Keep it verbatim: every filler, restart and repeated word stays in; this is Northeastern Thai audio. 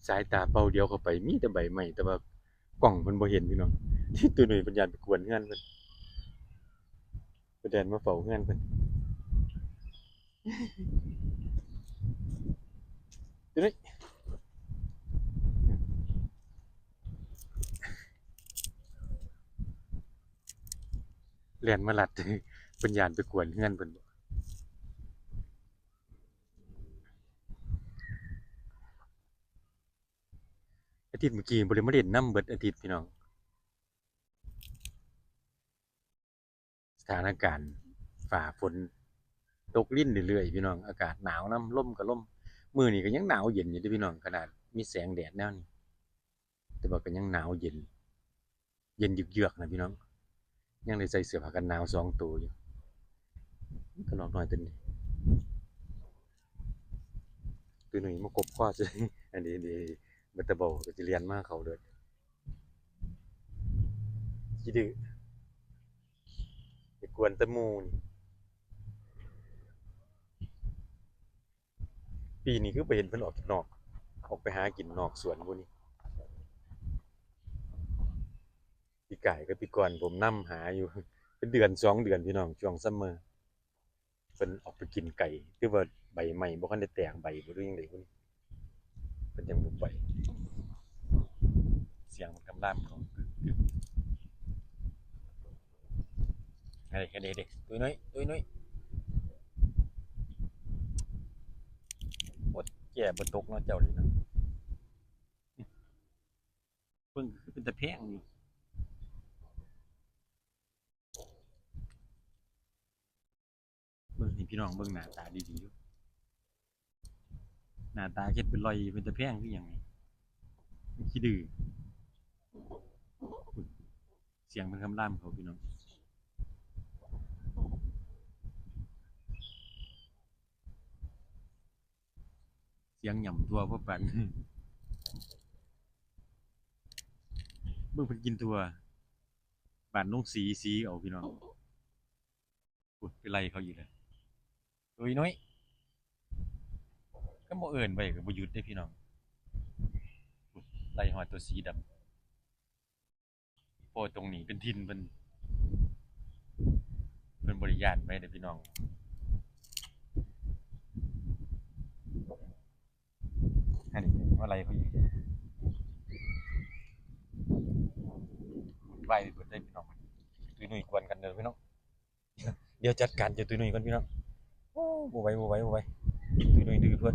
สายตาเป่าเดียวเข้าไปมีแต่ใบไม้ แต่ว่ากล้องเพิ่นบ่เห็นพี่น้อง ที่ตัวหน่อยเพิ่นย่านไปกวนเฮือนเพิ่น ไปแดนมาเฝ้าเฮือนเพิ่น ตัวนี้แล่นมาลัด เพิ่นย่านไปกวนเฮือนเพิ่นบ่ อาทิตย์เมื่อกี้บ่ได้มาเล่นน้ำเบิดอาทิตย์พี่น้อง สถานการณ์ฟ้าฝนตกรินเรื่อยๆพี่น้อง อากาศหนาวนำ ลมก็ลม มื้อนี้ก็ยังหนาวเย็นอยู่เด้อพี่น้อง ขนาดมีแสงแดดแนวนี้ แต่ว่าก็ยังหนาวเย็น เย็นเยือกๆนะพี่น้อง ยังได้ใส่เสื้อผ้ากันหนาวสองตัวอยู่ กระรอกน้อยตัวนี้ ตัวหนึ่งมากบคอซะ อันนี้ดี บัตเตอร์บอลก็จะเรียนมาเขาเลย ขี้ดื้อ ไปกวนแตะมูนี่ ปีนี้คือไปเห็นเพิ่นออกนอก ออกไปหากินนอกสวนพวกนี้ ปีกายกับปีก่อนผมนำหาอยู่ เป็นเดือนสองเดือนพี่น้อง ช่วงซัมเมอร์ เพิ่นออกไปกินไก่ คือว่าใบไม้บ่ทันได้แตกใบบ่รู้ยังไงพวกนี้ เพิ่นยังบ่ไป เสียงมันกำลังของกึกกึก เฮ้ยเฮ้ยเฮ้ยเฮ้ย ตุ้ยนุ้ย ตุ้ยนุ้ย อดแก่บ่ตกเนาะเจ้านี่นะ เพิ่งคือเป็นตะแพงอยู่ เบิ่งให้พี่น้องเบิ่งหน้าตาดีๆอยู่ หน้าตาเฮ็ดเป็นรอยเป็นตะแพงคือหยังนี่ มันขี้ดื้อ เสียงมันคำรามเขาพี่น้อง เสียงหย่ำทั่วพวกปัน เบิ่งเพิ่นกินทั่ว บ้านลงสี สีเอาพี่น้อง อุ๊ย ไปไล่เขาอยู่เลย ตุ้ยนุ้ย ก็บ่เอิ้นไปก็บ่หยุดเด้พี่น้อง อุ๊ย ไล่ฮอดตัวสีดำ เพราะตรงนี้เป็นถิ่นเพิ่น เพิ่นบ่ได้ย้านไปเด้อพี่น้อง อันนี้มาไล่เขาอยู่ วุ่นวายไปเบิดเลยพี่น้อง ตุ้ยนุ้ยกวนกันเด้อพี่น้อง เดี๋ยวจัดการเจ้าตุ้ยนุ้ยก่อนพี่น้อง โอ้ บ่ไหว บ่ไหว บ่ไหว ตุ้ยนุ้ยดื้อเพิ่น